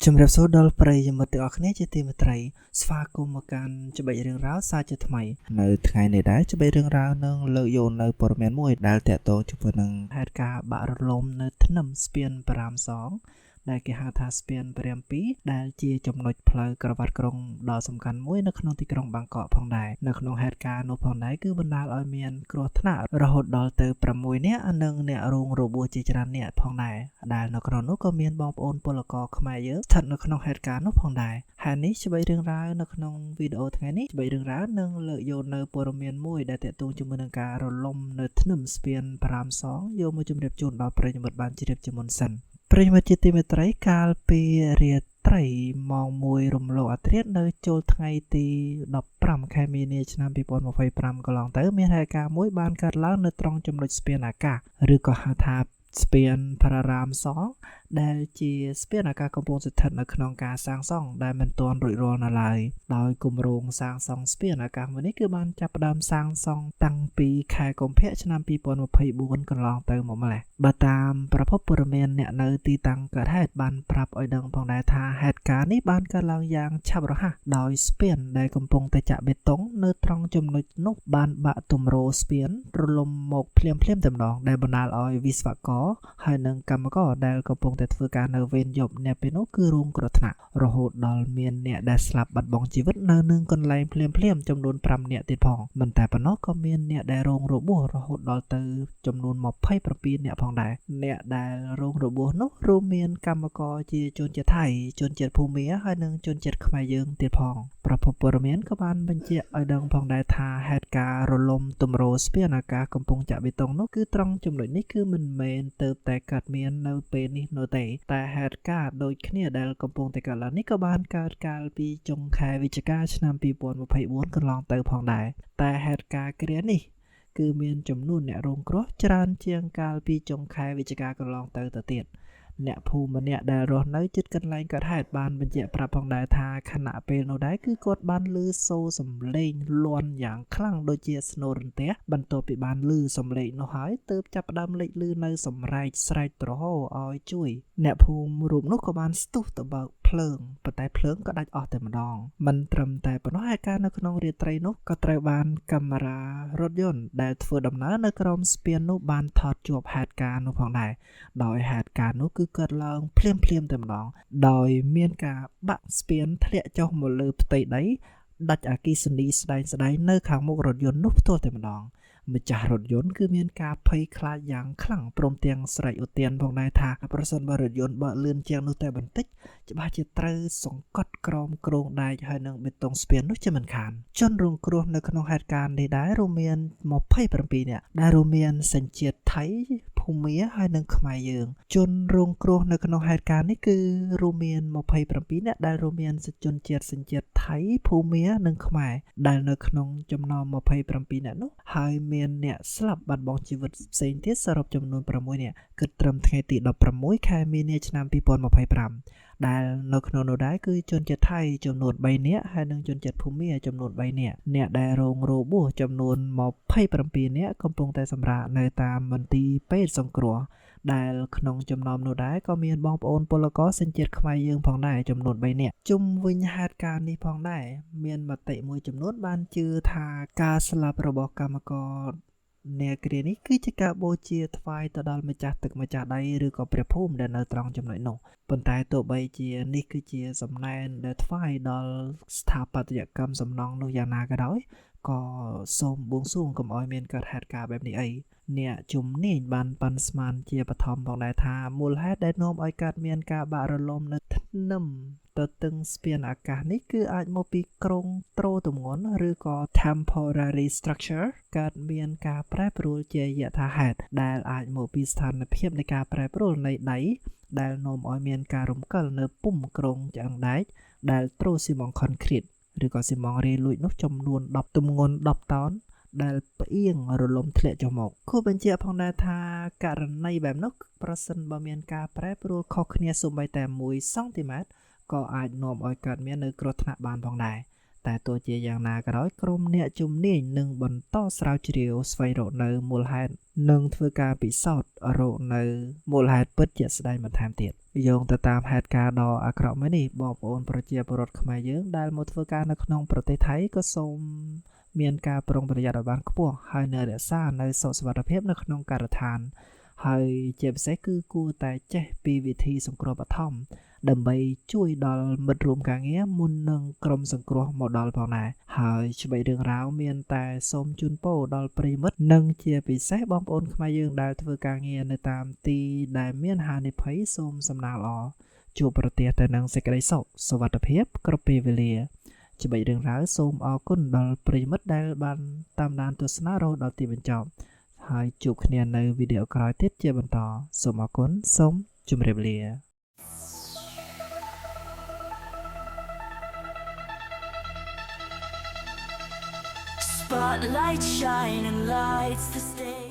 ជំរាបសួរដល់ប្រិយមិត្តទាំងអស់គ្នាជាទីមេត្រីស្វាគមន៍មកកាន់ច្បាច់រឿងរ៉ាវសាជាថ្មីនៅថ្ងៃនេះដែរច្បាច់រឿងរ៉ាវនឹងលើកយកនៅព័ត៌មានមួយដែលតាក់ទងជាមួយនឹងហេតុការណ៍បាក់រលំនៅធ្នឹមស្ពានប្រាមសងដែលគេហៅថាស្ពានព្រះរាម2ដែលជាចំណុចផ្លូវក្រវ៉ាត់ក្រុងដ៏សំខាន់មួយនៅក្នុងទីក្រុងបាងកកផងដែរនៅក្នុងហេតុការណ៍នោះផងដែរគឺបណ្ដាលឲ្យមានគ្រោះថ្នាក់រហូតដល់ទៅ6នាក់និងអ្នករងរបួសជាច្រើនអ្នកផងដែរដែលនៅក្នុងនោះក៏មានបងប្អូនពលករខ្មែរយើងស្ថិតនៅក្នុងហេតុការណ៍នោះផងដែរហើយនេះច្បាច់រឿងរ៉ាវនៅក្នុងវីដេអូថ្ងៃនេះច្បាច់រឿងរ៉ាវនឹងលើកយកនៅព័ត៌មានមួយដែលទាក់ទងជាមួយនឹងការរលំនៅធ្នឹមស្ពានប្រាមសងយកមកជម្រាបជូនដល់ប្រិយមិត្តបានជ្រាបជាមុនសិនប្រិយមិត្តជាទីមេត្រីកាលពីរាត្រីម៉ោង1រំលងអាធ្រាត្រនៅចូលថ្ងៃទី15ខែមីនាឆ្នាំ2025កន្លងទៅមានហេតុការណ៍មួយបានកើតឡើងនៅត្រង់ចំណុចស្ពានអាកាសឬក៏ហៅថាស្ពានប្រារាមសងដែលជាស្ពានអាកាសកំពុងស្ថិតនៅក្នុងការសាងសង់ដែលមិនទាន់រួចរាល់នៅឡើយដោយគម្រោងសាងសង់ស្ពានអាកាសមួយនេះគឺបានចាប់ផ្ដើមសាងសង់តាំងពីខែកុម្ភៈឆ្នាំ2024កន្លងទៅមកម្ល៉េះបើតាមប្រភពព័ត៌មានអ្នកនៅទីតាំងកើតហេតុបានប្រាប់ឲ្យដឹងផងដែរថាហេតុការណ៍នេះបានកើតឡើងយ៉ាងឆាប់រហ័សដោយស្ពានដែលកំពុងតែចាក់បេតុងនៅត្រង់ចំណុចនោះបានបាក់ទម្រស្ពានរលំមកភ្លាមៗតែម្ដងដែលបណ្ដាលឲ្យវិស្វករហើយនិងកម្មករដែលកំពុងតែធ្វើការនៅវេនយប់នាពេលនោះគឺរងគ្រោះថ្នាក់រហូតដល់មានអ្នកដែលស្លាប់បាត់បង់ជីវិតនៅនឹងកន្លែងភ្លាមៗចំនួន5នាក់ទៀតផងមិនតែប៉ុណ្ណោះក៏មានអ្នកដែលរងរបួសរហូតដល់ទៅចំនួន27នាក់ផងដែរអ្នកដែលរងរបួសនោះរួមមានកម្មករជាជនជាតិថៃជនជាតិភូមាហើយនិងជនជាតិខ្មែរយើងទៀតផងប្រភពព័ត៌មានក៏បានបញ្ជាក់ឲ្យដឹងផងដែរថាហេតុការណ៍រលំទម្រស្ពានអាកាសកំពុងចាក់បេតុងនោះគឺត្រង់ចំណុចនេះគឺមិនមែនទៅតែកើតមាននៅពេលនេះនោះទេតែហេតុការណ៍ដូចគ្នាដែលកំពុងតែកើតឡើងនេះក៏បានកើតកាលពីចុងខែវិច្ឆិកាឆ្នាំ2024កន្លងទៅផងដែរតែហេតុការណ៍គ្រានេះគឺមានចំនួនអ្នករងគ្រោះច្រើនជាងកាលពីចុងខែវិច្ឆិកាកន្លងទៅទៅទៀតអ្នកភូមិម្នាក់ដែលរស់នៅជិតកន្លែងកើតហេតុបានបញ្ជាក់ប្រាប់ផងដែរថាខណៈពេលនោះដែរគឺគាត់បានឮសូរសំឡេងលាន់យ៉ាងខ្លាំងដូចជាស្នូរន្ទះបន្ទាប់ពីបានឮសំឡេងនោះហើយទើបចាប់ផ្ដើមលេចឮនៅសម្រែកស្រែកទ្រហោឲ្យជួយអ្នកភូមិរូបនោះក៏បានស្ទុះទៅបើកភ្លើងប៉ុន្តែភ្លើងក៏ដាច់អស់តែម្ដងមិនត្រឹមតែប៉ុណ្ណោះហេតុការណ៍នៅក្នុងរាត្រីនោះក៏ត្រូវបានកាមេរ៉ារថយន្តដែលធ្វើដំណើរនៅក្រោមស្ពាននោះបានថតជាប់ហេតុការណ៍នោះផងដែរដោយហេតុការណ៍នោះគឺកើតឡើងភ្លាមៗតែម្ដងដោយមានការបាក់ស្ពានធ្លាក់ចុះមកលើផ្ទៃដីដាច់អគ្គិសនីស្ដែងៗនៅខាងមុខរថយន្តនោះផ្ទាល់តែម្ដងម្ចាស់រថយន្តគឺមានការភ័យខ្លាចយ៉ាងខ្លាំងព្រមទាំងស្រែកឧទានផងដែរថាប្រសិនបើរថយន្តបើកលឿនជាងនោះតែបន្តិចច្បាស់ជាត្រូវសង្កត់ក្រោមគ្រោងដែកហើយនឹងបេតុងស្ពាននោះជាមិនខានជនរងគ្រោះនៅក្នុងហេតុការណ៍នេះដែររួមមាន27នាក់ដែលរួមមានសញ្ជាតិថៃភូមាហើយនិងខ្មែរយើងជនរងគ្រោះនៅក្នុងហេតុការណ៍នេះគឺរួមមាន27នាក់ដែលរួមមានជនជាតិសញ្ជាតិថៃភូមានិងខ្មែរដែលនៅក្នុងចំណោម27នាក់នោះហើយមានអ្នកស្លាប់បាត់បង់ជីវិតផ្សេងទៀតសរុបចំនួន6នាក់គិតត្រឹមថ្ងៃទី16ខែមីនាឆ្នាំ2025ដែលនៅក្នុងនោះដែរគឺជនជាតិថៃចំនួន3នាក់ហើយនិងជនជាតិភូមាចំនួន3នាក់អ្នកដែលរងរបួសចំនួន27នាក់កំពុងតែសម្រាកនៅតាមមន្ទីរពេទ្យសង្គ្រោះដែលក្នុងចំណោមនោះដែរក៏មានបងប្អូនពលករសញ្ជាតិខ្មែរយើងផងដែរចំនួន3នាក់ជុំវិញហេតុការណ៍នេះផងដែរមានមតិមួយចំនួនបានជឿថាការស្លាប់របស់កម្មករនាគ្រានេះគឺជាការបូជាថ្វាយទៅដល់ម្ចាស់ទឹកម្ចាស់ដីឬក៏ព្រះភូមិដែលនៅត្រង់ចំណុចនោះប៉ុន្តែទោះបីជានេះគឺជាសំណែនដែលថ្វាយដល់ស្ថាបត្យកម្មសំណង់នោះយ៉ាងណាក៏ដោយក៏សូមបួងសួងកុំឲ្យមានកើតហេតុការណ៍បែបនេះអីអ្នកជំនាញបានប៉ាន់ស្មានជាបឋមផងដែរថាមូលហេតុដែលនាំឲ្យកើតមានការបាក់រលំនៅធ្នឹមទទឹងស្ពានអាកាសនេះគឺអាចមកពីគ្រោងទ្រទម្ងន់ឬក៏ temporary structure កើតមានការប្រែប្រួលជាយថាហេតុដែលអាចមកពីស្ថានភាពនៃការប្រែប្រួលនៃដីដែលនាំឲ្យមានការរំកិលនៅពុម្ពគ្រោងឆ្អឹងដែកដែលទ្រស៊ីម៉ង់ខុនគ្រីតឬក៏ស៊ីម៉ង់រេលួចនោះចំនួន10ទម្ងន់10តោនដែលផ្អៀងរលំធ្លាក់ចុះមកគួរបញ្ជាក់ផងដែរថាករណីបែបនោះប្រសិនបើមានការប្រែប្រួលខុសគ្នាសូម្បីតែ1សង់ទីម៉ែត្រក៏អាចនាំឲ្យកើតមាននៅគ្រោះថ្នាក់បានផងដែរ តែទោះជាយ៉ាងណាក៏ដោយក្រុមអ្នកជំនាញនឹងបន្តស្រាវជ្រាវស្វែងរកនៅមូលហេតុនិងធ្វើការពិសោធន៍រកនៅមូលហេតុពិតជាក់ស្ដែងបន្ថែមទៀតយោងទៅតាមហេតុការណ៍ដ៏អាក្រក់មួយនេះបងប្អូនប្រជាពលរដ្ឋខ្មែរយើងដែលមកធ្វើការនៅក្នុងប្រទេសថៃក៏សូមមានការប្រុងប្រយ័ត្នឲ្យបានខ្ពស់ហើយនៅរក្សានៅសុខសុវត្ថិភាពនៅក្នុងការដ្ឋានហើយជាពិសេសគឺគួរតែចេះពីវិធីសង្គ្រោះបឋមដើម្បីជួយដល់មិត្តរួមការងារមុននឹងក្រុមសង្គ្រោះមកដល់ផងដែរហើយច្បាច់រឿងរ៉ាវមានតែសូមជូនពរដល់ប្រិយមិត្តនិងជាពិសេសបងប្អូនខ្មែរយើងដែលធ្វើការងារនៅតាមទីដែលមានហានិភ័យសូមសំណាងល្អជួបប្រទះទៅនឹងសេចក្តីសុខសុវត្ថិភាពគ្រប់ពេលវេលាច្បាច់រឿងរ៉ាវសូមអរគុណដល់ប្រិយមិត្តដែលបានតាមដានទស្សនារហូតដល់ទីបញ្ចប់ហើយជួបគ្នានៅវីដេអូក្រោយទៀតជាបន្តសូមអរគុណសូមជម្រាបលា Spotlight shining lights the stage.